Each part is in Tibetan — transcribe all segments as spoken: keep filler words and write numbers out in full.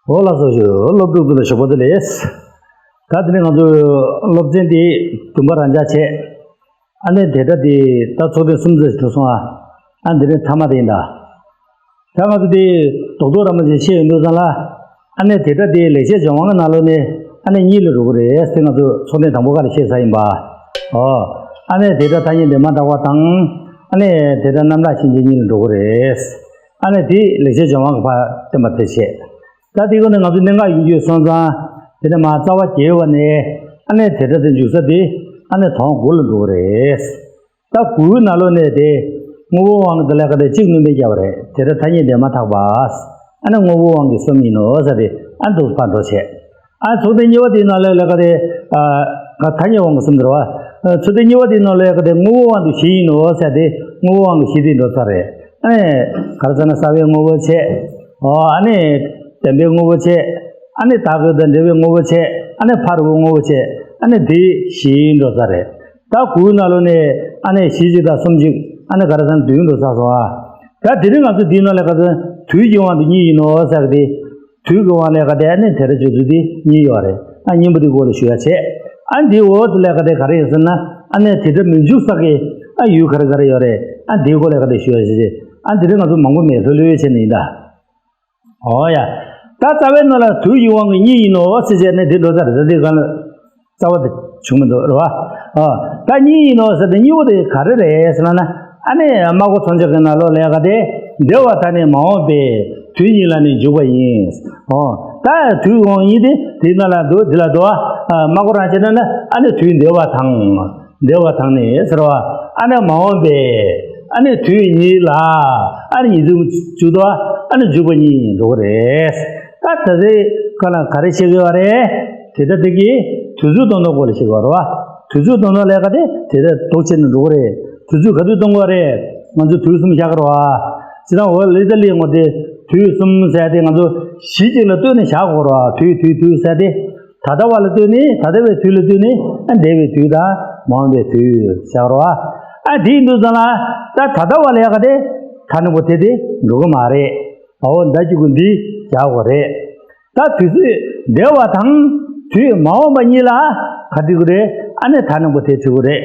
འོ་ལགས་སོ་ཞུ། སློབ་ཕྲུག་ཚོ་ལ་ཞོགས་པ་བདེ་ལེགས། ད་དེ་ནས་ང་ཚོ་སློབ་ཚན་དེ་བདུན་པ་རང་འཇགས་བྱས། ཨ་ནི་དེ་སྒྲ་དེ་ད་ཚོགས་ཐེངས་གསུམ་ཙམ་ཞིག་འགྲོ་སོང་ཨ། ཨ་འདི་ནས་མཐའ་མ་དེ་ཡིན་ད། ད་ང་ཚོ་དེ་རྡོག་རྡོག་ར་མ་ཞིག་བཤད་ཡོང་དུས་ཙང་ལ། ཨ་ནི་དེ་སྒྲ་དེ་ལེགས་བཤད་ལྗོན་དབང་གི་ནང་ལོགས་ནས་ཨ་ནི་གཉིས་ལ་འགྲོ་གི་རེད་ཟེར། ང་ཚོ་ཚོགས་ཐེངས་དང་པོ་ཁ་ལ་བཤད་ཚར་ཡིན་པ། ཨོ། ཨ་ནི་དེ་སྒྲ་ཐ་སྙད་འདས་མ་ཐག་པ་དང་། ཨ་ནི་དེ་སྒྲ་རྣམ་གྲངས་གཞན་སྦྱར་གཉིས་ལ་འགྲོ་གི་རེད། ཨ་ནི་དེ་ལེགས་བཤད་ལྗོན་དབང་གི་ཕར་བསྟན་པ་དེ་བཤད། ད་དེའི་སྒོ་ནས་ང་ཚོ་གནད་འགག་ཡིན་རྒྱུ་སོང་ཙང་། དེ་ནས་མར་རྩ་བ་བརྒྱད་པ་ནས་ཨ་ནི་དེ་སྒྲ་དེ་འཇུག་ས་དེ་ཨ་ནི་དོན་དགུ་ལ་འགྲོ་གི་རེད། ད་དགུའི་ནང་ལོགས་ནས་དེ་དངོས་པོའི་དབང་གིས་ལས་ཀ་དེ་གཅིག་སྣོན་པས་བརྒྱབ་པ་རེད། དེ་སྒྲ་ཐ་སྙད་འདས་མ་ཐག་པ། ཨ་ནི་དངོས་པོའི་དབང་གིས་གསུམ་ཡིན་ནོ་ཟེར་དེ་ཨ་འདུག་ཕར་འགྲོ་བྱས། ཨ་ཚོགས་ཐེངས་གཉིས་པ་དེའི་ནང་ལོགས་ལས་ཀ་དེ་ཨ་ག་ཐ་སྙད་དབང་གིས་གསུམ་དེ་རེད་པ། ཨ་ཚོགས་ཐེངས་གཉིས་པ་དེའི་ནང་ལོགས་ལས་ཀ་དེ་དངོས་པོའི་དབང་དུ་བཞི་ཡིན་ནོ་ཟེར་དེ་དངོས་པོའི་དབང་གིས་བཞི་དེ་འགྲོ་ཚར་རེད། ཨ་ནི་ག་རེ་ཟེར་ན་རྩ་བའི་དངོས་པོ་བྱས། ཨོ་ཨ་ནི་བདེན་པའི་དངོས་པོ་བྱས། ཨ་ནི་བདག་གི་དང་འབྲེལ་བའི་དངོས་པོ་བྱས། ཨ་ནི་ཕ་རོལ་པོའི་དངོས་པོ་བྱས། ཨ་ནི་དེ་བཞི་འགྲོ་ཚར་རེད། ད་དགུའི་ནང་ལོགས་ནས་ཨ་ནི་བཞི་གཅིག་དང་གསུམ་གཅིག་ཨ་ནི་ག་རེ་ཟེར་ན་བདུན་འགྲོ་ཚར་སོང་ཨ། ད་དེ་རིང་ང་ཚོ་འདིའི་ནང་ལས་ཀ་ཚོ་དུས་ཀྱི་དབང་དུ་གཉིས་ཡིན་ནོ་ཟེར་གི་དེ། དུས་ཀྱི་དབང་ལས་ཀ་དེ་ཨ་ནི་དེ་སྒྲ་འཇུག་ཚུལ་དེ་གཉིས་ཡོད་རེད། ཨ་གཉིས་པོ་དེ་སྐོར་ལ་ཞུ་ཡ་བྱས། ཨ་འདིའི་འོག་ཏུ་ལས་ཀ་དེ་ག་རེ་ཡིན་ཟེར་ན། ཨ་ནི་དེ་སྒྲ་མི་འཇུག་ས་གི་ཨ་ཡུལ་ག་རེ་ག་རེ་ཡོད་རེད། ཨ་འདིའི་སྐོར་ལས་ཀ་དེ་ཞུ་ཡ་བྱས་བྱས། ཨ་དེ་རིང་ང་ཚོ་མང་པོ་མེད་ལྷོད་ལྷོད་བྱས་ནས་ཡིན་ད། ཨོ་ཡ། ད་རྩ་བའི་ནང་ལ་དུས་ཀྱི་དབང་གིས་གཉིས་ཡིན་ནོ་ཟེར་བྱས་ནས་དེ་འགྲོ་ཚར་རེད། ད་དེ་ག་ལ་རྩ་བ་དེ་བྱུང་མི་འདུག་རེད་པ། ཨ་ད་གཉིས་ཡིན་ནོ་ཟེར་དེ་གཉིས་པོ་དེ་ག་རེ་རེད་ཟེར་ན། ཨ་ནི་སྨྲ་སྒོ་མཚོན་བྱེད་ཀྱི་ནང་ལོགས་ལས་ཀ་དེ། འདས་པ་དང་ནི་མ་འོངས་པའི་དུས་གཉིས་ལ་ནི་འཇུག་པ་ཡིན། ཨོ་ད་དུས་དབང་གཉིས་དེ་དེའི་ནང་ལ་འདུག་འདི་ལ་འདུག་ཨ་སྨྲ་སྒོ་རང་བྱས་ན་ནི་ཨ་ནི་དུས་འདས་པ་དང་། འདས་པ་དང་ནི་ཟེར་བ། ཨ་ནི་མ་འོངས་པའི་ཨ་ནི་དུས་གཉིས་ལ་ཨ་ནི་ཉིས་འཛུགས་འཇུག་ཏོ། ཨ་ནི་འཇུག་པ་གཉིས་འགྲོ་གི་རེད། ད་ད་ལྟའི་སྐབས་ལ་ག་རེ་བཤད་ཀྱི་ཡོད་རེད། དེ་ལྟ་དེ་གིས་དུས་ཚོད་གཏོང་སྟངས་སྐོར་ལ་བཤད་ཀྱི་ཡོད་རེད་པ། དུས་ཚོད་གཏོང་སྟངས་ལས་ཀ་དེ་དེ་ལྟ་ལྡོག་བྱས་ནས་འགྲོ་གི་རེད། དུས་ཚོད་ག་དུས་གཏོང་དགོས་རེད། ང་ཚོ་དུས་གསུམ་བཞག་གི་རེད་པ། སྤྱིར་བཏང་འོ་ལི་ཏ་ལིའི་ངོ་དེ་དུས་གསུམ་ཟེར་དེ་ང་ཚོ་གཞི་གཅིག་ལ་ལྟོས་ནས་བཞག་དགོས་རེད་པ། དུས་དུས་དུས་ཟེར་དེ། ད་ལྟ་བ་ལ་ལྟོས་ནས། ད་ལྟ་བའི་དུས་ལ་ལྟོས་ནས། ཨ་འདས་པའི་དུས་དང་མ་འོངས་པའི་དུས་བཞག་རོགས། ཨ་དེ་ཡིན་དུས་ཙང་ལ་ད་ད་ལྟ་བ་ལ་ཡག་ག་དེ་ད་ནི་པོ་དེ་དེ་འགྲོ་གི་མ་རེད། ཨའོ་ད་གཅིག་པུ་འདི་བཞག་དགོས་རེད། ད་དུས་ཚོད་འདས་པ་དང་དུས་མ་འོངས་པ་གཉིས་ལ་ག་འབྲི་དགོས་རེད། ཨ་ནི་ད་ནི་པོ་དེ་འབྲི་དགོས་རེད།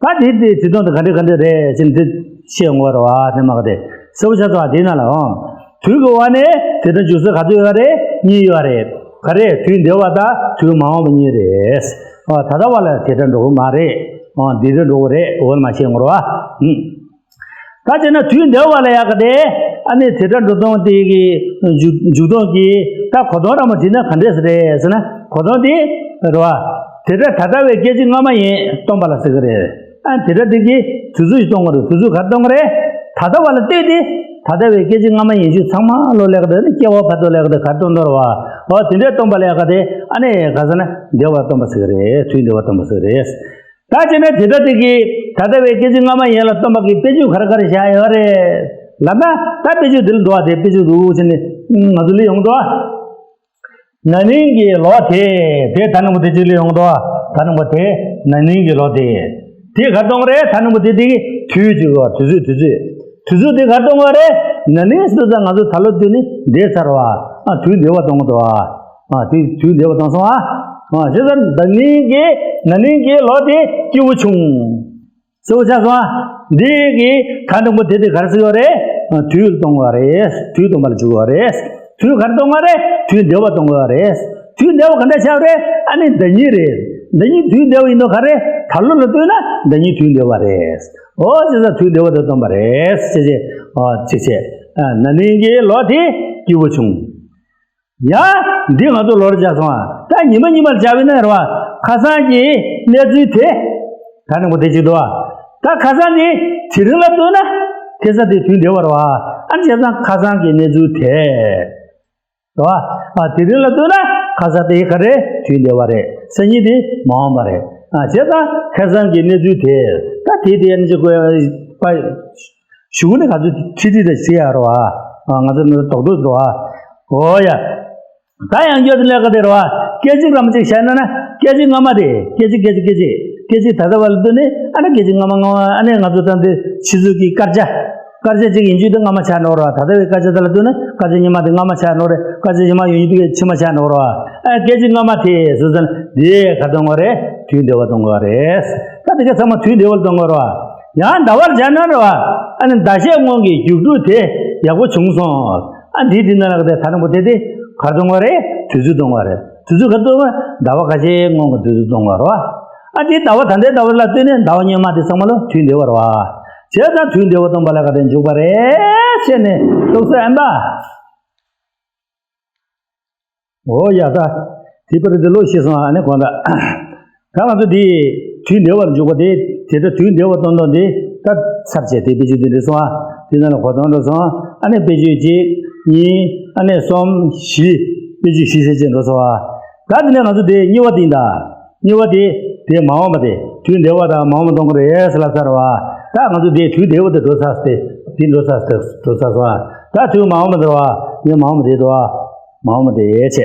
ད་དེ་དེ་དེ་དོན་དུ་ག་འདྲ་ག་འདྲ་རེད་ཅེས་འདི་བཤད་ཡོང་བ་རེད་པ། དེ་མ་ག་དེ་གསལ་པོ་ཆགས་སོང་བ། དེ་ན་ལ་འོང་། དུས་ཀྱི་དབང་ནས་དེ་འདྲ་འཇུག་ས་ག་ཚོད་ཡོད་རེད། གཉིས་ཡོད་རེད། ག་རེ། དུས་འདས་པ་དང་དུས་མ་འོངས་པ་གཉིས་རེད། ཨོ་ད་ལྟ་བ་ལ་དེ་འདྲ་འགྲོ་གི་མ་རེད། ཨོ་འདི་འདྲ་འགྲོ་གི་རེད། འོ་མ་བཤད་ཡོང་བ་རེད་པ། ཨུམ། ད་བྱས་ན་དུས་འདས་པ་ལ་ཡག་ག་དེ་ཨ་ནི་དེ་འདྲ་འགྲོ་སྟངས་དེ་གི་འཇུག་འཇུག་སྟངས་ཀྱི་ད་གོ་དོན་ར་མ་བྲིས་ན་ག་འདྲས་རེད་ཟེར་ན། གོ་དོན་དེ་རེད་པ། དེ་འདྲ་ད་ལྟ་བའི་སྐད་ཅིག་སྔ་མ་ཡིན་སྟོན་པ་ལ་ཟེར་གི་རེད། ཨ་དེ་འདྲ་དེ་གིས་དུས་ཚོད་ཅིག་སྟོན་གི་རེད། དུས་ཚོད་ག་རེ་སྟོན་གི་རེད། ད་ལྟ་བ་ལ་ལྟོས་ཏེ། ད་ལྟ་བའི་སྐད་ཅིག་སྔ་མ་ཡིན་གཅིག་ཚང་མ་ལོ་ལས་ཀ་དེ་ནི་སྐྱེ་བ་བར་དོ་ལས་ཀ་དེ་ག་རེ་སྟོན་དོ་རེད་པ། འོ་དེ་འདྲའི་སྟོན་པ་ལས་ཀ་དེ་ཨ་ནི་ག་ཟེར་ན་འདས་པ་སྟོན་པ་ཟེར་གི་རེད། དུས་འདས་པ་སྟོན་པ་ཟེར་གི་རེད། ད་བྱས་ན་དེ་ལྟ་དེ་གིས་ད་ལྟ་བའི་སྐད་ཅིག་སྔ་མ་ཡིན་ལ་སྟོན་པ་གིས་དཔེ་བརྗོད་ག་རེ་ག་རེ་བཞག་ཡོད་རེད་ལབ་ན། ད་དཔེ་བརྗོད་འདི་ལ་འདུག་པ། དེ་དཔེ་བརྗོད་འདུག་ཟེར་ནས་ང་ཚོ་ལ་ཡོང་འདུག་པ། ན་ནིང་གི་ལོ་དེ། དེ་ད་ནང་པོ་དེ་གཅིག་ལ་ཡོང་འདུག་པ། ད་ནང་པོ་དེ་ན་ནིང་གི་ལོ་དེ། དེ་ག་རེ་སྟོན་གི་རེད། ད་ནང་པོ་དེ་དེ་གིས་དུས་གཅིག་པ། དུས་ཚོད་དུས་ཚོད། དུས་ཚོད་དེ་ག་རེ་སྟོན་གི་རེད། ན་ནིང་ཟེར་དུས་ཙང་ང་ཚོ་ད་ལོ་སྟོན་ནི་འདས་ཚར་བ། ཨ་དུས་འདས་པ་སྟོན་གི་འདུག་པ། ཨ་དེ་དུས་འདས་པ་སྟོན་སོང་ཨ། ཨ་བྱས་ཙང་ད་ནིང་གི་ན་ནིང་གི་ལོ་དེ་སྐྱིད་པོ་བྱུང་། གསལ་པོ་ཆགས་སོང་ཨ། འདི་གི་ད་ནང་པོ་དེ་དེ་ག་རེ་ཟེར་གི་ཡོད་རེད། ཨ་དུས་སྟོན་པ་རེད། དུས་སྟོན་པ་ལ་འཇུག་གི་ཡོད་རེད། དུས་ག་རེ་སྟོན་གི་རེད། དུས་འདས་པ་སྟོན་གི་ཡོད་རེད། དུས་འདས་པ་ག་འདྲ་ཆགས་རེད། ཨ་ནི་ཟླ་ཉིན་རེད། ཟླ་ཉིན་དུས་འདས་པ་ཡིན་ནོ་ག་རེ། ད་ལོ་ལ་ལྟོས་ན་ཟླ་ཉིན་དུས་འདས་པ་རེད། ཨོ་བྱས་ཙང་དུས་འདས་པ་དེ་སྟོན་པ་རེད་ཟེར་བྱས། ཨོ་བྱས་བྱས། ཨ་ན་ནིང་གི་ལོ་དེ་སྐྱིད་པོ་བྱུང་། ཡ། འདི་ང་ཚོ་ལོར་བྱས་སོང་ཨ། ད་ཉི་མ་ཉི་མར་བྱས་པ་ཡིན་ན་རེད་པ། ཁ་སང་གི་གནས་ཚུལ་དེ། ད་ནང་པོ་དེ་གཅིག་འདུག་པ། ད་ཁ་སང་དེ་དེ་རིང་ལ་ལྟོས་ན་ཁ་སང་དེ་དུས་འདས་པ་རེད་པ། ཨ་ནི་བྱས་ཙང་ཁ་སང་གི་གནས་ཚུལ་དེ། རེད་པ། ཨ་དེ་རིང་ལ་ལྟོས་ན་ཁ་སང་དེ་ག་རེ། དུས་འདས་པ་རེད། སང་ཉིན་དེ་མ་འོངས་པ་རེད། ཨ་བྱས་ཙང་ཁ་སང་གི་གནས་ཚུལ་དེ། ད་དེ་དེ་ཨ་ནི་ཅིག་དགོས་པ། གཞུག་ནས་ང་ཚོ་ཁྲིད་ཁྲིད་དེ་བྱེད་ཡ་རེད་པ། ང་ཚོ་ནི་རྡོག་རྡོག་རེད་པ། འོ་ཡ། ད་ཡང་བསྐྱར་དེ་ལས་ཀ་དེ་རེད་པ། སྐད་ཅིག་ར་མ་གཅིག་བཤད་ན་ན་སྐད་ཅིག་སྔ་མ་དེ། སྐད་ཅིག་སྐད་ཅིག་སྐད་ཅིག་སྐད་ཅིག་ད་ལྟ་བ་ལ་ལྟོས་ནས་ཨ་ནི་སྐད་ཅིག་སྔ་མ་སྔ་མ། ཨ་ནི་ང་ཚོ་ད་འདི་ཕྱི་ཚུལ་གྱི་སྐར་ཆ། སྐར་ཆ་གཅིག་ཡིན་རྒྱུ་དེ་སྔ་མ་ཆགས་འགྲོ་ར། ད་ལྟ་བའི་སྐར་ཆ་དེ་ལ་ལྟོས་ན་སྐར་ཆ་སྔ་མ་དེ་སྔ་མ་ཆགས་འགྲོ་རེད། སྐར་ཆ་སྔ་མ་ཡོད་རྒྱུ་དེ་ཕྱི་མ་ཆགས་འགྲོ་ར། ཨ་སྐད་ཅིག་སྔ་མ་དེ་སུ་ཟེར་ན་དེ་ག་གཏོང་བ་རེད། དུས་འདས་པ་གཏོང་བ་རེད། ད་དེ་ག་ཚང་མ་དུས་འདས་པ་གཏོང་བ་ར། ཡང་ཟླ་བར་སྦྱར་ན་ར། ཨ་ནི་ཟླ་ཤས་སྔོན་གྱི་རྒྱུགས་དྲུག་དེ་ཡག་པོ་བྱུང་སོང་། ཨ་འདི་དེ་ན་ལ་ག་དེ་ད་རིང་པོ་དེ་དེ་ག་གཏོང་བ་རེད། དུས་ཚོད་གཏོང་བ་རེད། དུས་ཚོད་ག་གཏོང་བ། ཟླ་བ་ཁ་ཤས་སྔོན་གྱི་དུས་ཚོད་གཏོང་བ་ར། ཨ་དེ་ཟླ་བ་ད་ལྟའི་ཟླ་བ་ལ་ལྟོས་ནས་ཟླ་བ་སྔོན་མ་དེ་ཚང་མ་ལ་དུས་འདས་པ་ར། བྱས་ཙང་དུས་འདས་པ་སྟོན་པ་ལ་ག་དེ་འཇུག་པ་རེད་ཟེར་ནས་རྟོགས་ས་ཨེམ་པ། འོ་ཡ་ད། དེ་པར་དེ་ལོ་ཤེས་སོང་ཨ་ནི་གོང་ད། ད་ང་ཚོ་དེ་དུས་འདས་པར་འཇུག་པ་དེ་དེ་ལྟར་དུས་འདས་པ་སྟོན་སྟངས་དེ་ད་ཚར་བྱས་དེ་དཔེ་བརྗོད་དེ་འདྲ་སོང་ཨ། དེ་ནང་ལ་གོ་དོན་འགྲོ་སོང་ཨ་ནི་དཔེ་བརྗོད་གཅིག་གཉིས་ཨ་ནི་གསུམ་བཞི་དཔེ་བརྗོད་བཞི་ཞེས་བྱས་འགྲོ་སོང་ཨ། ད་དེ་ནས་ང་ཚོ་དེ་གཉིས་པ་དེ་ཡིན་ད། གཉིས་པ་དེ་དེ་མ་འོངས་པ་དེ་དུས་འདས་པ་དང་མ་འོངས་པ་སྟོན་གྱི་རེད་ཟེར་ལབ་ཚར་བ། ད་ང་ཚོ་དེ་དུས་འདས་པ་དེ་འགྲོ་ཚར་སྟེ་དེ་འགྲོ་ཚར་སྟེ་འགྲོ་ཚར་སོང་ཨ། ད་དུས་མ་འོངས་པ་འདྲ་བ་ངས་མ་འོངས་པ་དེ་འགྲོ་བ་མ་འོངས་པ་དེ་བྱས།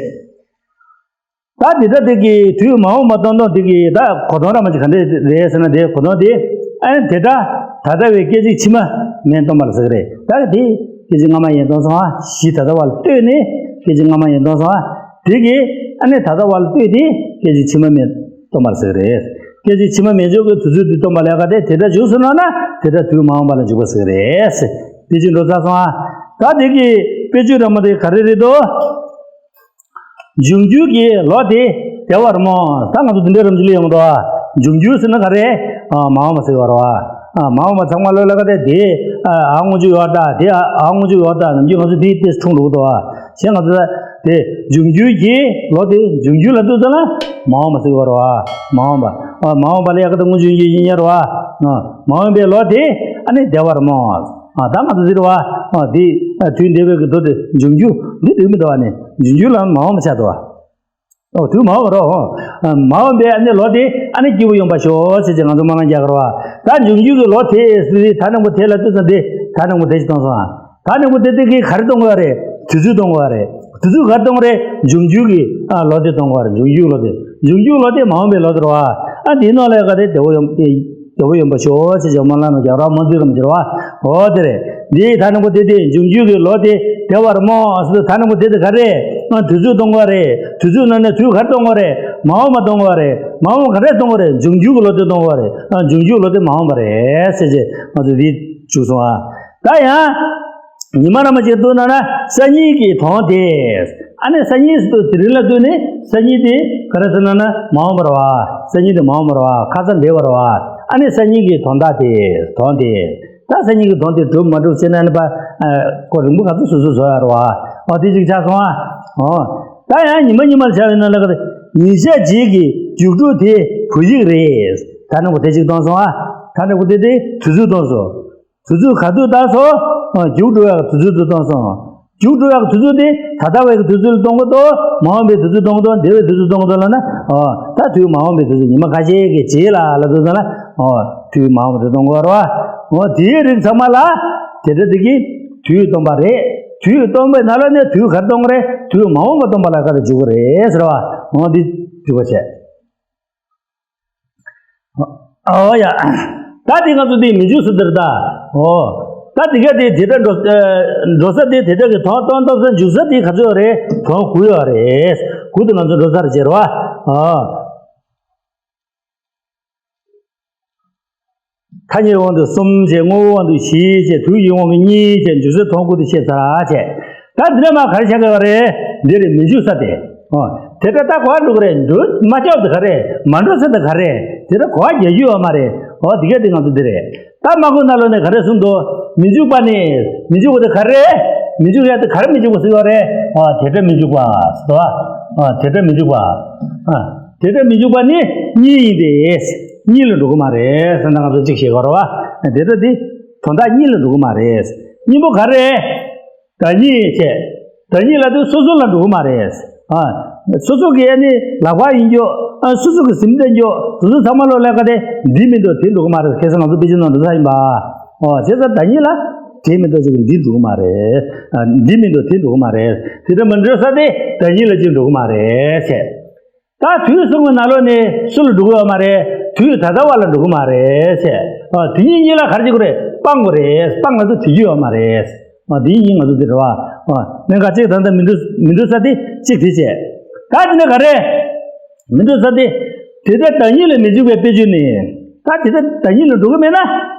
ད་འདི་ལྟ་དེ་གི་དུས་མ་འོངས་པ་སྟོན་སྟངས་དེ་གི་ད་གོ་དོན་ར་མ་ཅིག་ག་འདྲ་རེད་ཟེར་ན་དེ་གོ་དོན་དེ་ཨ་ནི་དེ་ད་ད་ལྟ་བའི་སྐད་ཅིག་ཕྱི་མ་མིན་སྟོན་པ་ལ་ཟེར་གི་རེད། ད་དེ་སྐད་ཅིག་སྔ་མ་ཡིན་སྟོན་སོང་ཨ། གཞི་ད་ལྟ་བ་ལ་ལྟོས་ནས་སྐད་ཅིག་སྔ་མ་ཡིན་སྟོན་སོང་ཨ། དེ་གི་ཨ་ནི་ད་ལྟ་བ་ལ་ལྟོས་ཏེ་སྐད་ཅིག་ཕྱི་མ་མིན་སྟོན་པ་ལ་ཟེར་གི་རེད། སྐད་ཅིག་ཕྱི་མ་མིན་འཇུག་གི་དུས་ཚོད་དེ་སྟོན་པ་ལས་ཀ་དེ་དེ་ལྟར་འཇུག་སོང་ན་ན་དེ་ལྟར་དུས་མ་འོངས་པ་ལ་འཇུག་པ་ཟེར་གི་རེད། དེ་ཅིག་འགྲོ་ཚར་སོང་ཨ། ད་དེ་གི་དཔེ་བརྗོད་ར་མ་དེ་ག་རེ་རེད་དོ། འབྱུང་འགྱུར་གྱི་ལོ་དེ་བདེ་བར་སྨོ། ད་ང་ཚོ་འདི་འདྲའི་རང་བཞིན་ལ་ཡོང་འགྲོ། འབྱུང་འགྱུར་ཟེར་ན་ག་རེ། ཨ་མ་འོངས་པ་ཟེར་བ་རེད་བ། ཨ་མ་འོངས་པ་ཚང་མ་ལོ་ལ་ཀ་དེ་དེ་ཨ་སྔོན་འཇུག་ཡོད་ད་དེ་ཨ་སྔོན་འཇུག་ཡོད་ད་ནམ་རྒྱུན་ང་ཚོ་དེའི་ཏེས་འཁྲུངས་འགྲོ་གི་འདུག་བ། བྱས་ང་ཚོ་དེ་འབྱུང་འགྱུར་གྱི་ལོ་དེ་འབྱུང་འགྱུར་ལ་ལྟོས་ཙང་ལ་མ་འོངས་པ་ཟེར་བ་རེད་བ། མ་འོངས་པ། ཨ་མ་འོངས་པ་ལ་ཡ་ཀ་ད་སྔོན་འཇུག་ཡིན་ཡིན་ཡ་རེད་བ། ཨ་མ་འོངས་པའི་ལོ་དེ་ཨ་ནི་བདེ་བར་སྨོ། ཨ་ད་ང་ཚོ་ཟེར་བ། ཨ་འདི་ཨ་དུས་འདས་པའི་གི་དུས་དེ་འབྱུང་འགྱུར་འདི་དུས་མི་འདུག་བ་ནི་འབྱུང་འགྱུར་ལ་མ་འོངས་པ་ཆགས་འདུག་བ། ཨོ་དུས་མ་འོངས་པ་རོ། ཨ་མ་འོངས་པའི་ཨ་ནི་ལོ་དེ་ཨ་ནི་སྐྱིད་པོ་ཡོང་པ་ཤོག་ཟེར་གྱི་ང་ཚོ་སྨོན་ལམ་རྒྱག་གི་རེད་བ། ད་འབྱུང་འགྱུར་གི་ལོ་དེ་ཟེར་དེ་ད་ནང་པོ་དེ་ལ་ལྟོས་ཙང་དེ་ད་ནང་པོ་དེ་ཞིག་གཏོང་སོང་ཨ། ད་ནང་པོ་དེ་དེ་གི་ག་རེ་གཏོང་དགོས་རེད། དུས་ཚོད་གཏོང་དགོས་རེད། དུས་ཚོད་ག་རེ་གཏོང་རེད། འབྱུང་འགྱུར་གི་ཨ་ལོ་དེ་གཏོང་དགོས་རེད། འབྱུང་འགྱུར་ལོ་དེ། འབྱུང་འགྱུར་ལོ་དེ་མ་འོངས་པའི་ལོ་དེ་རེད་བ། ཨ་དེའི་ནང་ལ་ག་རེ་བདེ་བོ་ཡོང་། བདེ་བོ་ཡོང་པ་ཤོག་ཅེས་ཀྱང་སྨོན་ལམ་རྒྱག་རོགས་སྨོན་ཚིག་རམ་བྱེད་རོགས། འོ་དེ་རེད། འདི་ད་ནང་པོ་དེ་དེ་འབྱུང་འགྱུར་གྱི་ལོ་དེ་བདེ་བར་སྨོ་ཟེར་དུས་ད་ནང་པོ་དེ་དེ་ག་རེ། ཨ་དུས་ཚོད་གཏོང་དགོས་རེད། དུས་ཚོད་ནང་ནས་དུས་ག་རེ་གཏོང་དགོས་རེད། མ་འོངས་པ་གཏོང་དགོས་རེད། མ་འོངས་པ་ག་རེ་གཏོང་དགོས་རེད། འབྱུང་འགྱུར་གྱི་ལོ་དེ་གཏོང་དགོས་རེད། ཨ་འབྱུང་འགྱུར་ལོ་དེ་མ་འོངས་པ་རེད་ཟེར་རྗེས་ང་ཚོ་འདི་བཅུག་སོང་ཨ། ད་ཡང་། ཉི་མ་ར་མ་ཅིག་བཏུབ་ན་ན་སང་ཉིན་གྱི་དོན་དེ། ཨ་ནི་སང་ཉིན་ཟེར་དུས་དེ་རིང་ལ་ལྟོས་ནས་སང་ཉིན་དེ་ག་རེ་ཟེར་ན་ན་མ་འོངས་པ་རེད་བ། སང་ཉིན་དེ་མ་འོངས་པ་རེད་བ། ཁ་སང་འདས་པ་རེད་བ། ཨ་ནི་སང་ཉིན་གྱི་དོན་དག་དེ། དོན་དེ། ད་སང་ཉིན་གྱི་དོན་དེ་གྲུབ་མ་གྲུབ་ཟེར་ན་ནི་པ། ཨ་ཁོ་རིང་པོ་ག་ཚོད་སོ་སོ་བཟོ་ཡ་རེད་བ། ཨོ་དེ་ཅིག་ཆགས་སོང་ཨ། ཨོ། ད་ཡང་ཉི་མ་ཉི་མར་ཆགས་པའི་ནང་ལ་ག་རེ། ཉིན་ཞག་རྗེས་ཀྱི་རྒྱུགས་དྲུག་དེ་བོད་ཡིག་རེད། ད་ནི་གོ་དེ་ཅིག་བཏང་སོང་ཨ། ད་ནི་གོ་དེ་དེ་དུས་ཚོད་བཏང་སོང་། དུས་ཚོད་ག་དུས་བཏང་སོང་། ཨ་རྒྱུགས་འགྲོ་ཡག་དུས་ཚོད་དུ་བཏང་སོང་། རྒྱུགས་འགྲོ་ཡག་དུས་ཚོད་དེ་ད་ལྟ་བའི་དུས་ཚོད་ལ་གཏོང་གི་འདུག་མ་འོངས་པའི་དུས་ཚོད་གཏོང་གི་འདུག་འདས་པའི་དུས་ཚོད་གཏོང་གི་འདུག་ལབ་ན། ཨོ། ད་དུས་མ་འོངས་པའི་དུས་ཚོད་ཉི་མ་ཁ་ཤས་ཀྱི་རྗེས་ལ་ལབ་དུས་ཙམ་ལ། ཨོ། དུས་མ་འོངས་པ་དེ་གཏོང་གི་རེད་བ། ཨོ་དེའི་རིགས་ཚང་མ་ལ་དེ་འདྲ་དེ་གིས་དུས་སྟོན་པ་རེད། དུས་སྟོན་པའི་ནང་ལ་ནས་དུས་ག་རེ་གཏོང་གི་རེད། དུས་མ་འོངས་པ་སྟོན་པ་ལ་ག་རེ་འཇུག་གི་རེད་ཟེར་བ། ཨོ་འདི་འགྲིག་པ་བྱས། ཨོ་ཡ། ད་དེ་ང་ཚོ་དེ་མི་འཇུག་ས་དེར་ད། ཨོ། ད་དེ་ག་དེ་དེ་འདྲ་འགྲོ་ཨ་འགྲོ་ས་དེ་དེ་འདྲ་གི་དོན་སྟོན་ཐུབ་ས་འཇུག་ས་དེ་ག་ཚོད་རེད། དོན་དགུ་ཡོད་རེད། དགུ་དེ་ང་ཚོ་འགྲོ་སར་བྱེད་རོགས། ཨོ། ཐ་སྙད་དབང་དུ་གསུམ་བྱས། དངོས་པོའི་དབང་དུ་བཞི་བྱས། དུས་ཀྱི་དབང་གིས་གཉིས་བྱས། འཇུག་ས་དོན་དགུ་དེ་བཤད་ཚར་བྱས། ད་འདི་ནས་མ་ག་རེ་བྱ་དགོས་པ་རེད། འདི་རེད་མི་འཇུག་ས་དེ། ཨོ། དེ་ལྟར་ད་གོ་བ་འགྲོ་གི་རེད། འགྲོ་མ་ཆོག་དེ་ག་རེད། མ་འགྲོ་ས་དེ་ག་རེད། དེ་ལྟར་གོ་བ་རྒྱག་རྒྱུ་ཡོད་མ་རེད། ཨོ་དེ་ག་དེ་ང་ཚོ་འདི་རེད། ད་མ་གོ་ན་ལོ་ནས་ག་རེ་གསུངས་འདུག་མི་འཇུག་པ་ནི། མི་འཇུག་པ་དེ་ག་རེད། མི་འཇུག་ཡ་དེ་ག་རེ་མི་འཇུག་པ་ཟེར་བ་རེད། ཨོ་དེ་འདྲ་མི་འཇུག་པ་ཟེར་བ། ཨོ་དེ་འདྲ་མི་འཇུག་པ། ཨ་དེ་འདྲ་མི་འཇུག་པ་ནི་གཉིས་ཡིན་ཏེ། གཉིས་ལ་འགྲོ་གི་མ་རེད་ཟེར་ན་ང་ཚོ་གཅིག་བཤད་དགོས་རེད་བ། དེ་འདྲ་དེ་དོན་དག་གཉིས་ལ་འགྲོ་གི་མ་རེད། གཉིས་པོ་ག་རེ། བདག་ཉིད་བྱས། བདག་ཉིད་ལབ་དུས་སོ་སོ་ལ་འགྲོ་གི་མ་རེད། ཨ། སོ་སོ་གི་ཨ་ནི་ལག་པ་ཡིན་རྒྱུ། ཨ་སོ་སོ་གི་སེམས་ལྡན་རྒྱུ། དེ་ཚོ་ཚང་མ་ལོ་ལས་ཀ་དེ་འདི་མི་འདུག་དེ་འགྲོ་གི་མ་རེད། ཁ་སང་ང་ཚོ་དཔེ་ཆ་ནང་འགྲོ་ས་ཡིན་པ། ཨོ་བྱས་ཙང་བདག་ཉིད་ལ་དེ་མི་འདུག་ཅིག་འདི་འགྲོ་གི་མ་རེད། ཨ་འདི་མི་འདུག་དེ་འགྲོ་གི་མ་རེད། དེ་འདྲ་མི་འགྲོ་ས་དེ་བདག་ཉིད་ལ་ཅིག་འགྲོ་གི་མ་རེད་བྱས། ད་དུས་གསུམ་གྱི་ནང་ལོགས་ནས་སུ་ལ་འགྲོ་གི་ཡོད་མ་རེད། དུས་ད་ལྟ་བ་ལ་འགྲོ་གི་མ་རེད་ཟེར། ཨ་དེ་གཉིས་གཉིས་ལ་ག་རེ་བྱེད་དགོས་རེད། སྤང་དགོས་རེད། སྤང་ང་ཚོ་བྲི་རྒྱུ་ཡོད་མ་རེད། ཨ་འདི་ཡིན་ང་ཚོ་འདི་རེད་བ། ཨ་ནི་ག་ཅིག་ད་ལྟ་མི་འདུག་མི་འདུག་ས་དེ་གཅིག་བྲིས་བྱས། ད་དེ་ནས་ག་རེ། མི་འདུག་ས་དེ། དེ་ལྟར་བདག་ཉིད་ལ་མི་འཇུག་པའི་དཔེ་བརྗོད་ནི། ད་དེ་ལྟར་བདག་ཉིད་ལ་འགྲོ་གི་མེད་ན།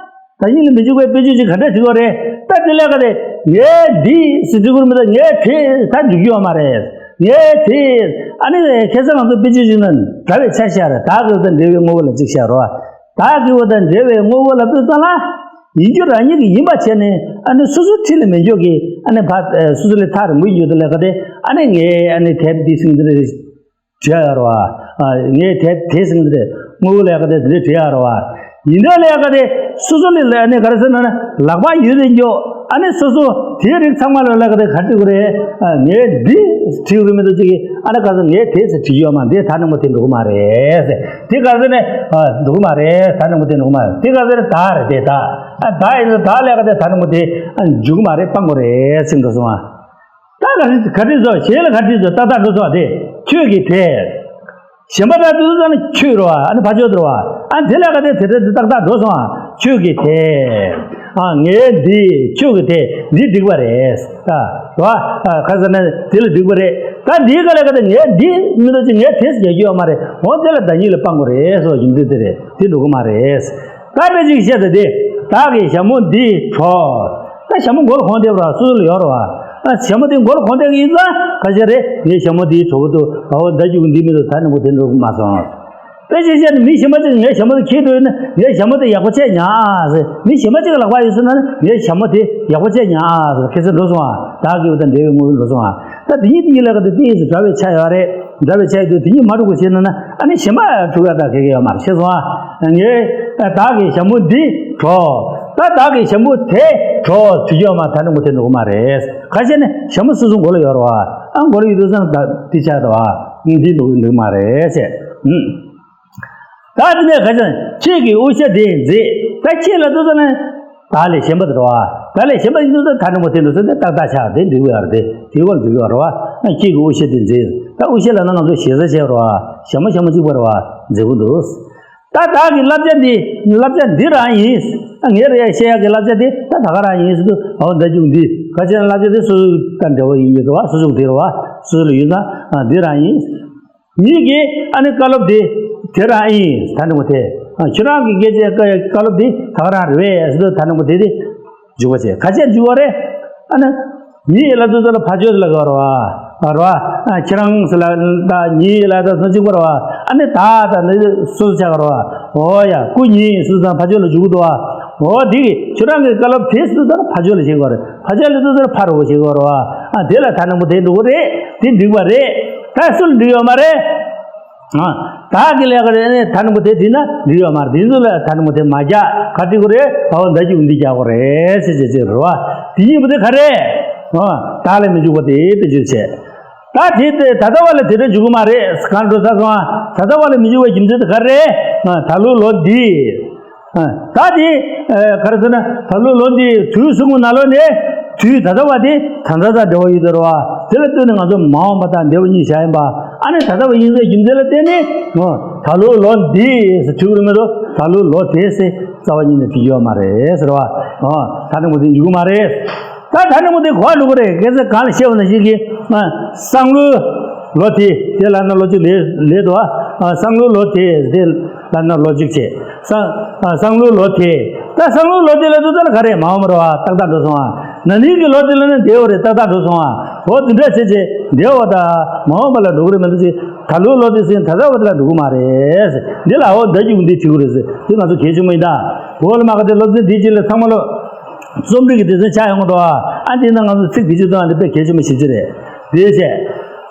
བདག་ཉིད་ལ་མི་འཇུག་པའི་དཔེ་བརྗོད་ཅིག་ག་འདྲ་བྱེད་དགོས་རེད། ད་དེ་ལས་ཀ་དེ། ངས་འདི་ཟེར་དུས་ཁུར་མི་ད་ངས་དེ་ད་འཇུག་རྒྱུ་ཡོད་མ་རེད། ངས་དེ། ཨ་ནི་ཁ་སང་ང་ཚོ་དཔེ་བརྗོད་ཅིག་ན་འདྲ་བའི་ཆ་བཞག་རེད། བདག་གི་དང་འབྲེལ་བའི་དངོས་པོ་ལ་གཅིག་བཞག་རོགས། བདག་གི་དང་འབྲེལ་བའི་དངོས་པོ་ལ་དཔེ་བཙལ་ན། ཡིན་རྒྱུ་རང་ཉིད་ཀྱི་ཡིན་པ་བྱས་ནས་ཨ་ནི་སོ་སོའི་འཁྲིས་ལ་མེད་འཇོག་གི་ཨ་ནི་ཕ་སོ་སོ་ལས་ཐག་རིང་པོ་ཡོད་དུ་ལས་ཀ་དེ་ཨ་ནི་ངས་ཨ་ནི་དེབ་འདི་ཟིན་འདི་རེད། བྲིས་ཡོད་རེད་བ། ཨ། ངས་དེ་དེ་ཟིན་དེ་དངོས་པོ་ལས་ཀ་དེ་དེ་འདྲ་བྲིས་ཡོད་རེད་བ། ཡིན་འདྲ་ལས་ཀ་དེ་སོ་སོ་ལས་ལས་ནས་ག་རེ་ཟེར་ན་ནི་ལག་པ་ཡོད་དེ་འགྱོ། ཨ་ནི་སོ་སོ་དེའི་རིགས་ཚང་མ་ལ་ལས་ཀ་དེ་ག་འདྲ་དགོས་རེད། ཨ། ངས་འདི་བྲིས་དགོས་མི་འདུག་ཅིག་གིས་ཨ་ནི་ག་ཚོད་ངས་དེ་ཟེར་བྲིས་ཡོད་མ་འདི་ད་ནི་མོ་དེ་འགྲོ་གི་མ་རེད་ཟེར། དེ་ག་ཚོད་ནས་ཨ་འགྲོ་གི་མ་རེད། ད་ནི་མོ་དེ་འགྲོ་གི་མ་རེད། དེ་ག་ཚོད་ནས་ད་རེད་དེ་ད། ཨ་ད་ཡིན་ན་ད་ལས་ཀ་དེ་ད་ནི་མོ་དེ་ཨ་འཇུག་གི་མ་རེད། སྤང་དགོས་རེད་ཟེར་འགྲོ་སོང་ཨ། ད་ག་རེ་ག་རེ་བཟོ་གཞན་ལ་ག་རེ་བཟོ་ཏག་ཏག་འགྲོ་སོང་དེ་ཁྱོད་ཀྱིས་དེ། གཞན་པ་དང་དུ་ཙམ་ནི་ཁྱོད་རོ་ཨ་ནི་ཕ་ཆོས་དོ་རོ་ཨ་དེ་ལ་ག་དེ་དེ་དེ་ཏག་ཏག་འགྲོ་སོང་ཨ་ཁྱོད་ཀྱིས་དེ། ཨ་ངས་འདི་ཁྱོད་ཀྱིས་དེ་འདི་འགྲིག་པ་རེད་ཨ་རོ་ཨ་ཁ་ས་ནི་དེ་ལ་འགྲིག་པ་རེད། ད་འདིའི་ག་ལ་ག་དེ་ངས་འདི་མི་འདུག་ཅི་ངས་དེ་ཟེར་རྒྱུ་ཡོད་མ་རེད། འོ་དེ་ལ་བདག་ཉིད་ལ་སྤང་དགོས་རེད་སོ་ཡིན་དུས་དེ་རེད་དེ་འགྲོ་གི་མ་རེད། ད་དཔེ་ཅིག་བཤད་ད་དེ་བདག་གིས་ཞྭ་མོ་འདི་གྲོགས། ད་ཞྭ་མོ་མགོ་ལ་གོན་བསྡད་པ་ར་སོ་སོ་ལ་ཡོད་རེད་བ། ཨ་ཞྭ་མོ་དེ་མགོ་ལ་གོན་བསྡད་ཀྱི་ཡིན་ཙང་ཁ་ཤས་རེད་ངའི་ཞྭ་མོ་འདིའི་གྲོགས་པོ་འདུག་ཨའོ་ད་རྒྱུག་འདི་མི་འདུག་ད་ནི་མགོ་དེ་འགྲོ་གི་མ་སོང་། དཔེ་ཅིག་བཤད་ན་མི་གཞན་པ་ཅིག་ངའི་ཞྭ་མོ་དེ་ཁྱེར་འགྲོ་ཡོད་ན་ངའི་ཞྭ་མོ་དེ་ཡག་པོ་བྱས་ཉར་ཨ་ཟེར། མི་གཞན་པ་ཅིག་ལག་པ་ཡོད་སོང་ན་ངའི་ཞྭ་མོ་དེ་ཡག་པོ་བྱས་ཉར་ཨ་ཟེར། ཁ་སང་འགྲོ་སོང་ཨ། བདག་གི་འོ་ད་འབྲེལ་བའི་དངོས་པོ་འགྲོ་སོང་ཨ། ད་དེ་གཉིས་དེ་གཉིས་ལ་ག་དེ་ཏིས་འདྲ་བའི་ཆ་ཡོད་རེད། འདྲ་བའི་ཆ་ཡོད་དུས་དེ་གཉིས་མ་འགྲོ་དགོས་བྱས་ན་ན་ཨ་ནི་གཞན་པ་འགྲོ་ཡ་ད་ག་གེ་ཡོད་མ་རེད་ཤེས་སོང་ཨ། ངས་བདག་གི་ཞྭ་མོ་འདི་གྲོགས། ད་བདག་གི་ཞྭ་མོ་དེ་གྲོགས་བྲིས་ཡོད་མ་ད་ནི་མོ་དེ་འགྲོ་གི་མ་རེད། ཁ་ཤས་ནི་ཞྭ་མོ་སོ་སོ་མགོ་ལ་ཡོད་རེད་བ། ཨ་མགོ་ལ་ཡོད་དུས་ཙང་ད་འདི་ཆ་རེད་བ། འདི་འགྲོ་གི་འདུག་མ་རེད་ཟེར། ད་དེ་ནས་ག་ཅང་ཁྱེད་ཀྱིས་དབུ་ཞྭ་དེ་མཛེས། ད་ཁྱེད་ལ་ལྟོས་ཙང་ནས་བདག་ལས་གཞན་པ་དེ་རེད་བ། བདག་ལས་གཞན་པ་ཡིན་དུས་ད་ད་ནི་མོ་དེ་འདུག་ཟེར་ཏེ་ཏག་ཏག་ཆགས་དེ་འགྲིག་པ་ཡོད་རེད། དེ་དེ་བར་འགྲིག་པ་རེད་བ། ཁྱེད་ཀྱིས་དབུ་ཞྭ་དེ་མཛེས། ད་དབུ་ཞྭ་ལབ་ན་ང་ཚོ་ཞེ་ས་བྱས་རེད་བ། ཞྭ་མོ་ཞྭ་མོ་གཅིག་པ་རེད་བ། མཛེས་པོ་འདུག་ད་བདག་གི་བསླབ་བྱ་འདི་བསླབ་བྱ་འདི་རང་ཡིན། ངས་རེ་བཤད་ཡག་གི་བསླབ་བྱ་འདི་ད་ད་ག་རང་ཡིན་ཟེར་དུས་འོ་ད་རྒྱུག་འདི་ག་ཅན་བསླབ་བྱ་འདི་སོ་སོ་དང་འབྲེལ་བ་ཡིན་གྱི་རེད་བ། སོ་སོ་དེ་རེད་བ། སོ་སོ་ལ་ཡོད་ན་འདི་རང་ཡིན། ཉིད་ཀྱི་ཨ་ནི་བཀའ་སློབ་དེ་དེ་རང་ཨིན། ད་ནི་མོ་དེ་ཁྱོད་རང་གི་སྐད་ཆའི་བཀའ་བཀའ་སློབ་དེ་ད་ག་རང་རེད་པས་ཟེར་དུས་ད་ནི་མོ་དེ་དེ་འཇུག་པ་བྱས། ག་ཅན་འཇུག་པ་རེད། ཨ་ནི་ཉིད་ལ་དུ་ཚོ་ལ་ཕ་ཆོས་ལ་ག་ར་བ་ར་བ་ཁྱེད་རང་ཟེར་ལ་ད་ཉིད་ལ་ད་སོ་གཅིག་པ་ར་བ། ཨ་ནི་ད་ད་ནི་སོ་སོ་ཆ་ག་ར་བ། འོ་ཡ་སྐུ་ཉིད་སུ་ཙང་ཕ་ཆོས་ལ་འཇུག་གི་འདུག་བ། འོ་དེ་གི་ཁྱོད་རང་གི་བཀའ་སློབ་དེ་སུ་ཙང་ཕ་ཆོས་ལ་བྱེད་དགོས་རེད། ཕ་ཆོས་ལ་དུ་ཚོ་ལ་ཕ་ར་བ་བྱེད་དགོས་ར་བ། ཨ་དེ་ལ་ད་ནི་མོ་དེ་འགྲོ་གི་རེད། དེ་འགྲིག་པ་རེད། ད་སུ་ལ་འགྲིག་ཡོད་མ་རེད། ཨ། བདག་གི་ལས་ཀ་རེད་ནས་ད་ནི་མོ་དེ་བྲིས་ན་འགྲིག་ཡོད་མ་རེད། དེ་ཚོ་ལ་ད་ནི་མོ་དེ་མ་རྒྱག་ག་འགྲིག་གི་རེད། ད་འོ་ད་ཀྱི་འདི་རྒྱག་གི་རེད་ཟེར་བྱས་བྱས་རེད་བ། དེ་གཉིས་པོ་དེ་ག་རེད། ཨ། བདག་ལས་མི་འཇུག་པ་དེ་དཔེ་འཇུག་བྱས། ད་དེ་དེ་ད་ལྟ་བ་ལ་དེ་འདྲ་འཇུག་གི་མ་རེད། གང་འགྲོ་ས་སོང་ཨ། ད་ལྟ་བ་ལ་མི་འཇུག་པའི་རྒྱུ་མཚན་དེ་ག་རེད། ཨ། ད་ལོ་ལོ་འདི། ཨ། ད་དེ། ཨ། ག་རེ་ཟེར་ན་ད་ལོ་ལོ་འདི་དུས་གསུམ་གྱི་ནང་ལོགས་ནས་དུས་ད་ལྟ་བ་དེ་ད་ལྟ་དང་འབྲེལ་བ་ཡོད་དོ་རེད་བ། དེ་ལ་ལྟོས་ནས་ང་ཚོ་མ་འོངས་པ་དང་འབྲེལ་བ་གཉིས་བཞག་ཡིན་པ། ཨ་ནི་ད་ལྟ་བ་ཡིན་པའི་རྒྱུ་མཚན་ལ་བརྟེན་ནས་ཨོ་ད་ལོ་ལོ་འདི་ཟེར་བྲིས་དགོས་མི་འདུག་ད་ལོ་ལོ་དེ་ཟེར་རྩ་བ་ཉིད་ནས་བྲིས་ཡོད་མ་རེད་ཟེར་བ། ཨོ་ད་ནི་མོ་དེ་འཇུག་གི་མ་རེད། ད་ད་ནི་མོ་དེ་གོ་བ་འགྲོ་གི་རེད། གལ་སྲིད་གང་ལ་བཤད་པ་ནང་བཞིན་གྱི་ཨ་སང་ལོ་ལོ་དེ་དེ་ལ་ན་ལོ་གཅིག་ལས་ལས་འདུག་ཨ་སང་ལོ་ལོ་དེ་དེ་ལ་ན་ལོ་གཅིག་བྱས། སང་ཨ་སང་ལོ་ལོ་དེ། ད་སང་ལོ་ལོ་དེ་ལ་དུས་ཚོད་ལ་ག་རེ་མ་འོངས་པ་རེད་བ། ཏག་ཏག་འགྲོ་སོང་ཨ། ན་ནིང་གི་ལོ་དེ་ལ་ནི་འདས་པ་རེད། ཏག་ཏག་འགྲོ་སོང་ཨ། འོ་དེ་འདྲ་བྱས་བྱས་འདས་པ་དང་མ་འོངས་པ་ལ་འགྲོ་གི་རེད་མི་འདུག་ཅེས། ད་ལོ་ལོ་དེ་ཟིན་ད་ལྟ་བ་དེ་ལ་འགྲོ་གི་མ་རེད། འདི་ལ་འོ་ད་རྒྱུག་འདི་བྲིས་དགོས་རེད་ཟེར། འདི་ང་ཚོ་གལ་ཆེན་པོ་ཡིན་ད། འོ་ལ་མ་ག་དེ་སློབ་ཚན་འདི་གཅིག་ལ་ཚང་མ་ལོ་རྩོམ་རིག་གི་སྡེ་ཚན་ཆགས་ཡོང་གི་འདུག་ཨ། ཨ་འདི་ན་ང་ཚོ་ཚིག་འདི་གཅིག་དང་འདི་དཔེ་གལ་ཆེན་པོ་ཞེ་ཅིག་རེད། དེ་བྱས།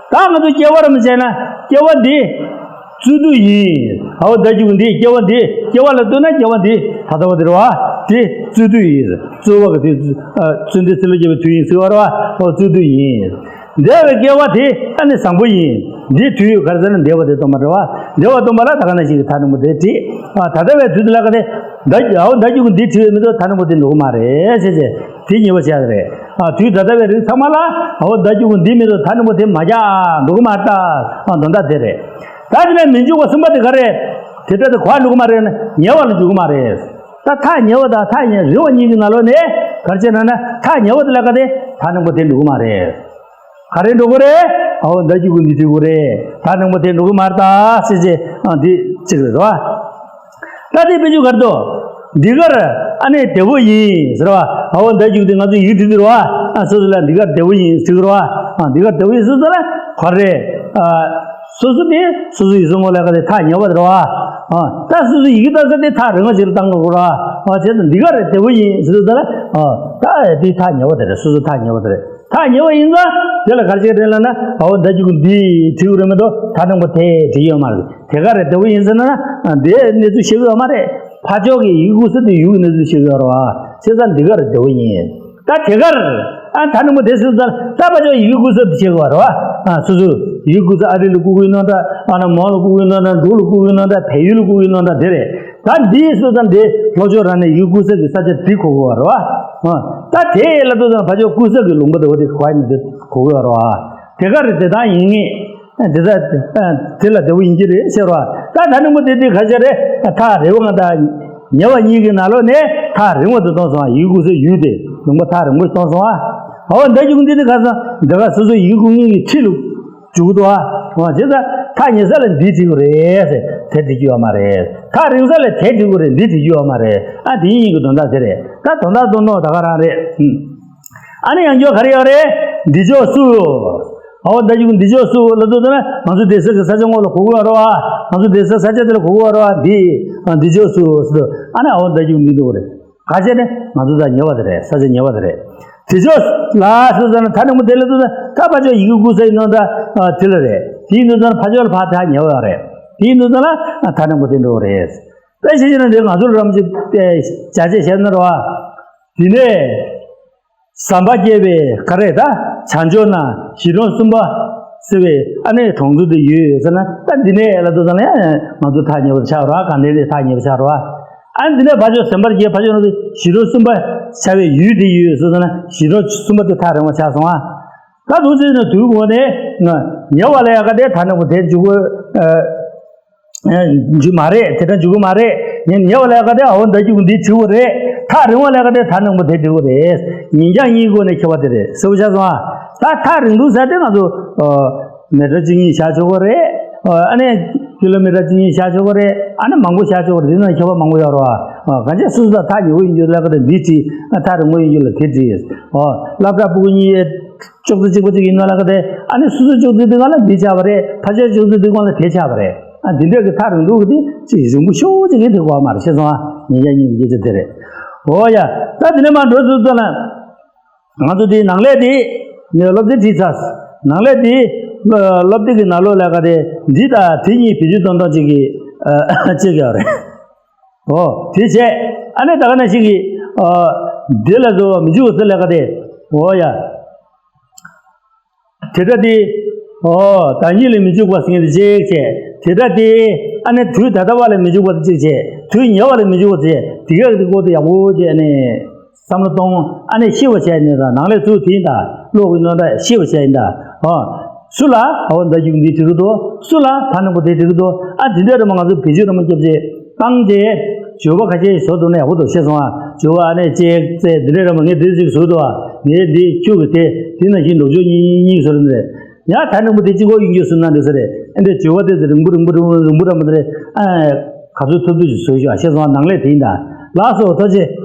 ད་ང་ཚོ་སྐྱེ་བ་ར་མི་བྱས་ན་སྐྱེ་བ་འདི། རྩོད་དུས་ཡིན། ཨའོ་ད་རྒྱུག་འདི་སྐྱེ་བ་འདི་སྐྱེ་བ་ལ་ལྟོས་ན་སྐྱེ་བ་འདི་ད་ལྟ་བ་དེ་རེད་བ། དེ་རྩོད་དུས་ཡིན། རྩོད་པ་གི་དེ་ཨ་རྩོད་འདི་ཚེ་ལོ་བརྒྱ་པའི་དུས་ཡིན་ཟེར་བ་རེད་བ། ཨོ་རྩོད་དུས་ཡིན། འདས་པའི་སྐྱེ་བ་དེ་ཨ་ནི་བཟང་པོ་ཡིན། འདི་དུས་ཡོད་ག་རེ་ཟེར་ན་འདས་པ་དེ་སྟོན་པ་རེད་བ། འདས་པ་སྟོན་པ་ལ་ད་ག་ནང་བཞིན་གྱི་ཐ་ནི་མོ་དེ་བྲིས། ཨ་ད་ལྟ་བའི་དུས་དེ་ལ་ག་དེ་ད་ཨའོ་ད་རྒྱུག་འདི་བྲིས་པའི་མི་ཚོ་ཐ་ནི་མོ་དེ་འགྲོ་གི་མ་རེད་ཟེར་ཟེར། དེ་ཉེས་པ་བྱས་རེད། ཨ་དུས་ད་ལྟ་བའི་རིགས་ཚང་མ་ལ་ཨའོ་ད་རྒྱུག་འདི་མི་ཚོ་ཐ་ནི་མོ་དེ་མ་རྒྱག་འགྲོ་གི་མ་རེད་ད། ཨ་དོན་དག་དེ་རེད། ད་དེ་ནས་མི་འཇུག་པ་གསུམ་པ་དེ་ག་རེད། དེ་ལྟར་དུ་གོ་བ་འགྲོ་གི་མ་རེད་ན་ཉེ་བ་ལ་འཇུག་གི་མ་རེད། ད་ ད་ཐག་ཉེ་བ་དང་ཐག་ཉེ་རིང་བ་གཉིས་ཀྱི་ནང་ལོགས་ནས་ག་རེ་བྱས་ན་ན་ཐག་ཉེ་བ་དེ་ལ་ག་དེ་མཐའ་རྣམ་པ་དེ་འགྲོ་གི་མ་རེད། ག་རེ་འགྲོ་གི་རེད། ཨའོ་མདའ་རྒྱུག་གུ་འདི་འགྲིག་གི་རེད། མཐའ་རྣམ་པ་དེ་འགྲོ་གི་མ་རེད་ད་ཟེར་བྱས་ཨ་འདི་གཅིག་རེད་བ། ད་དེ་དཔེ་ཆ་ག་རེ་འདུག་འདི་གར་ཨ་ནི་དལ་བུ་ཡིན་ཟེར་བ། ཨའོ་མདའ་རྒྱུག་དེ་ང་ཚོ་ཡིག་འབྲི་དུས་རེད་བ། ཨ་སོ་སོ་ལ་འདི་གར་དལ་བུ་ཡིན་ཟེར་གི་རེད་བ། ཨ་འདི་གར་དལ་བུ་ཡིན་ཟེར་ཙ་ན་ག་རེ་རེད། ཨ་སོ་སོ་དེ་སོ་སོ་ཡིག་ཚང་ངོ་ལ་ག་དེ་ཐག་ཉེ་བ་དེ་རེད་བ། ཨ་ད་སོ་སོ་ཡི་གེ་བཏང་ས་དེ་ཐག་རིང་བ་ཞིག་ལ་བཏང་དགོས་རེད་བ། ཨ་བྱས་ཙང་འདི་གར་དལ་བུ་ཡིན་ཟེར་ཙ་ན་ཨ་ད་དེ་ཐག་ཉེ་བ་དེ་རེད། སོ་སོ་ཐག་ཉེ་བ་དེ་རེད། ཐག་ཉེ་བ་ཡིན་ཙང་དེ་ལ་ག་རེ་བྱེད་ཀྱི་རེད་ལབ་ན་ཨའོ་མདའ་རྒྱུག་གུ་འདི་བྲིས་དགོས་རེད་མ་གཏོགས་མཐའ་རྣམ་པ་དེ་བྲིས་ཡོད་མ་རེད། དེ་ག་རེ་དལ་བུ་ཡིན་ཟེར་ན་ན་འདིའི་གནས་ཚུལ་ཤེས་ཀྱི་ཡོད་མ་རེད། ཕར་ཕྱོགས་ཀྱི་ཡི་གེ་བཀོལ་ས་དེ་ཡུལ་གྱི་གནས་ཚུལ་ཤེས་ཀྱི་ཡོད་རེད་བ། བྱས་ཙང་འདི་ག་རེ་དལ་བུ་ཡིན། ད་དེ་གར་ཨ་མཐའ་རྣམ་པ་དེ་ཟེར་ཙང་ད་ཕར་ཕྱོགས་ཡི་གེ་བཀོལ་ས་དེ་ཤེས་དགོས་རེད་བ། ཨ་སོ་སོ་ཡི་གེ་བཀོལ་ས་ཨ་རི་ལ་བཀོལ་གྱི་ཡོད་ན་འདྲ། ཨ་ན་མོ་ལ་བཀོལ་གྱི་ཡོད་ན་འདྲ། འབྲུག་ལ་བཀོལ་གྱི་ཡོད་ན་འདྲ། བལ་ཡུལ་ལ་བཀོལ་གྱི་ཡོད་ན་འདྲ། དེ་རེད། ད་འདི་སོ་ཙང་འདི་ལྷོ་ཕྱོགས་རང་ནས་ཡུལ་བཀོལ་ས་གི་ས་ཆ་འདི་གོ་དགོས་པ་རེད་བ། ཨ་ད་དེ་ལ་ལྟོས་ཙང་ཕར་ཕྱོགས་བཀོལ་ས་གི་ལུང་པ་དེ་བ་དེ་གོ་ཡ་ནི་འདི་གོ་དགོས་པ་རེད་བ། དེ་ག་རེད། དེ་དང་ཡིན་ངེས་དེ་ད་དེ་ལ་དལ་བུ་ཡིན་གྱི་རེད་ཟེར་བ། ད་ད་ནི་མོ་དེ་དེ་ག་ཅི་རེད། ཐག་རིང་བ་དང་ཉེ་བ་གཉིས་ཀྱི་ནང་ལོགས་ནས་ཐག་རིང་བ་དུ་གཏོང་སོང་བ། ཡུལ་བཀོལ་ས་ཡུལ་དེ་ལུང་པ་ཐག་རིང་བ་གཏོང་སོང་བ། འོ་མདའ་རྒྱུག་འདི་ནི་ག་ས་འདི་ག་སོ་སོ་ཡི་གེ་བཀོལ་མཁན་གྱི་ཁྲི་ལ་འཇུག་འདུག་ཨ། འོ་བྱས་ཙང་ཐག་ཉེ་ས་ལ་འདི་བྲིས་དགོས་རེད་ཟེར་དེ་བྲིས་རྒྱུ་ཡོད་མ་རེད། ཐག་རིང་ས་ལ་དེ་བྲིས་དགོས་རེད། འདི་བྲིས་རྒྱུ་ཡོད་མ་རེད། ཨ་དེ་གཉིས་ཀྱི་དོན་དག་དེ་རེད། ད་དོན་དག་སྟོན་ནོ་ད་ག་རང་རེད། ཨ་ནི་ཡང་བསྐྱར་ག་རེ་ཡོད་རེད། འདི་ཕྱོགས་སུ། ཨོ་མདའ་རྒྱུག་འདི་ཕྱོགས་སུ་ལབ་དུས་ཙ་ན་ང་ཚོ་བསྡད་ས་གི་ས་ཆ་ངོ་ལ་གོ་དགོས་རེད་བ། ང་ཚོ་བསྡད་ས་ས་ཆ་དེ་ལ་གོ་དགོས་རེད་བ། འདི་ཨ་འདི་ཕྱོགས་སུ་ཟེར་དུས་ཨ་ནི་ཨོ་མདའ་རྒྱུག་འདི་འདུག་རེད། ག་བྱས་ནས་ང་ཚོ་དང་ཉེ་བ་དེ་རེད། ས་ཆ་ཉེ་བ་དེ་རེད། དེ་ཕྱོགས་ལ་ཟེར་ཙ་ན་མཐའ་ནག་པོ་དེ་ལ་དུས་ཙ་ན་ད་ཕར་ཕྱོགས་ཡི་གེ་བཀོལ་ས་ཡིན་ནོ་ད་དེ་ལ་རེད། དེ་ཡིན་དུས་ཙ་ན་ཕར་ཕྱོགས་ལ་ཕར་ཐག་ཉེ་བ་རེད། དེ་ཡིན་དུས་ཙ་ན་མཐའ་ནག་པོ་དེ་འགྲོ་གི་རེད། དཔེ་ཆ་བཞག་ན་འདི་ང་ཚོ་རམ་ཅིག་བྱ་བྱེད་བྱས་ན་རེད་བ། དེ་ནས། ཟམ་པ་བརྒྱད་པའི་ག་རེ་ད་བྱང་ཕྱོགས་ན་གཞིས་གྲོང་གསུམ་པ་ཟེར་བའི་ཨ་ནི་གྲོང་ཚོ་དེ་ཡོད་ཟེར་ན། ད་འདི་ནས་ལ་དུ་ཙང་ལ་ང་ཚོ་ཐག་ཉེ་བར་ཆགས་རོགས། གང་དེ་ནས་ཐག་ཉེ་བར་ཆགས་རོགས། ཨ་ནི་འདི་ནས་ཕར་ཕྱོགས་ཟམ་པ་བརྒྱད་ཕར་ཕྱོགས་ན་གཞིས་གྲོང་གསུམ་པ་བྱ་བའི་ཡུལ་དེ་ཡོད་ཟེར་ན། གཞིས་གྲོང་གསུམ་པ་དེ་ཐག་རིང་བ་ཆགས་སོང་ཨ། ད་དུ་ཙི་ན་དུས་གོང་ནས་ཉེ་བ་ལ་ཡ་ག་དེ་ཐག་ཉེ་བོ་དེ་འཇུག་གོ་འཇུག་མ་རེད། དེ་འདྲ་འཇུག་གི་མ་རེད། ངས་ཉེ་བ་ལ་ག་དེ་ཨའོ་མདའ་རྒྱུག་འདི་བྲིས་དགོས་རེད། ཐག་རིང་བ་ལ་ག་དེ་ཐག་ཉེ་བོ་དེ་བྲིས་དགོས་རེད། ཉིན་རྒྱང་གཉིས་སྒོ་ནས་ཁྱད་པར་དེ་རེད། གསལ་པོ་ཆགས་སོང་ཨ། ད་ཐག་རིང་འདུག་ཟེར་དེ་ང་ཚོ་མི་ཊར་གཅིག་གཉིས་བཞག་ཆོག་གི་རེད། ཨ་ནི་ཀི་ལོ་མི་ཊར་གཅིག་གཉིས་བཞག་ཆོག་གི་རེད། ཨ་ནི་མང་པོ་བཞག་ཆོག་གི་རེད། དེ་ན་ཁྱད་པར་མང་པོ་ཡོད་རེད་བ། གང་ཅི་སོ་སོ་ད་ཐག་ཉེ་བོ་ཡིན་རྒྱུ་ལ་ག་དེ་འདི་བྲིས། ཐག་རིང་བོ་ཡིན་རྒྱུ་ལ་དེ་བྲིས། ཨོ་སློབ་གྲྭ་ཕྲུ་གུ་གཉིས་ཅོག་ཙེ་གཅིག་པ་གཅིག་ཡིན་ན་ལ་ག་དེ་ཨ་ནི་སོ་སོ་ཅོག་ཙེ་དེ་ག་ལ་འདི་ཆགས་པ་རེད། ཕར་ཕྱོགས་ཅོག་ཙེ་དེ་ག་ལ་དེ་ཆགས་པ་རེད། ཨ་འདི་འདྲ་གི་ཐག་རིང་ལུགས་དེ་ཅིག་རིང་པོ་ཤོག་ཅིག་གི་དེ་གོ་མ་རེད། ཤེས་སོང་ཨ། ཉིན་རྒྱང་གཉིས་ཀྱི་སྐད་ཆ་དེ་རེད། འོ་ཡ། ད་དེ་ནས་མར་འགྲོ་ཚུལ་ཚོ་ལ་ང་ཚོ་དེའི་ནང་ལས་དེ་ངས་སློབ་དེབ་བྲིས་ཚར། ནང་ལས་དེ་སློབ་དེབ་ཀྱི་ནང་ལོགས་ལ་ག་དེ་འདི་དང་དེ་གཉིས་བེད་སྤྱོད་གཏོང་སྟངས་ཅིག་གི་ཅིག་ཡོད་རེད། འོ་དེ་བྱས་ཨ་ནི་ད་ག་ནང་བཞིན་གྱི་འདི་ལ་བཟོ་བ་མི་འཇུག་ཟེར་ལ་ག་དེ། འོ་ཡ། དེ་འདྲ་དེ། ཨོ། བདག་ཉིད་ལ་མི་འཇུག་པ་ཟེར་མཁན་དེ་གཅིག་བྱས། དེ་འདྲ་དེ། ཨ་ནི་དུས་ད་ལྟ་བ་ལ་མི་འཇུག་པ་དེ་གཅིག་བྱས། དུས་ཉེ་བ་ལ་མི་འཇུག་པ་དེ་དེ་ག་དེ་སྐོར་དུ་ཡག་པོ་བྱས་ནས་བསམ་བློ་གཏོང་། ཨ་ནི་ཤེས་པ་བྱས་ནས་ད་ནང་ལས་ཚུར་དེ་ཡིན་ད་ཀློག་གི་ནོ་འདྲ་ཤེས་པ་བྱས་ཡིན་ད། ཨོ། སུ་ལ་ཨ་བ་མདའ་རྒྱུག་འདི་བྲིས་གི་འདུག་སུ་ལ་ཐ་ནག་པོ་དེ་བྲིས་གི་འདུག་ཨ་དེ་འདྲ་རེད་མ། ང་ཚོ་བེད་སྤྱོད་རེད་མ་སྐྱབས་རྗེ། བཏང་སྟེ། བརྗོད་པ་ཁ་ཤས་ཤིག་བཟོ་ཐུབ་ན་ཡག་པོ་འདུག་ཤེས་སོང་ཨ། བརྗོད་པ་ཨ་ནི་གཅིག་ཙེ་འདི་འདྲ་རེད་མ། ངས་འདི་ཅིག་བཟོས་འདུག་ཨ། ངས་འདི་ཁྱུ་གི་དེ་འདི་ནང་བཞིན་འདོགས་ཆོག་གཉིས་གཉིས་བཟོ་རེད་འདི་རེད། ཡང་ཐ་ནག་པོ་དེ་གཅིག་པོ་གཡུག་རྒྱུ་བཟོས་ན་འདི་ཟེར་རེད། ཨ་འདྲ་བརྗོད་པ་དེ་ཚོ་རིང་པོ་རིང་པོ་རིང་པོ་རིང་པོ་རེད་མ། འདི་རེད་ཨ། ག་ཚོད་ཐུབ་ཐུབ་ཅིག་བཟོས་ཤོག་ཨ། ཤེས་སོང་ཨ། ནང་ལས་དེ་ཡིན་ད། ལགས་སོ་ཐུགས་རྗེ་ཆེ།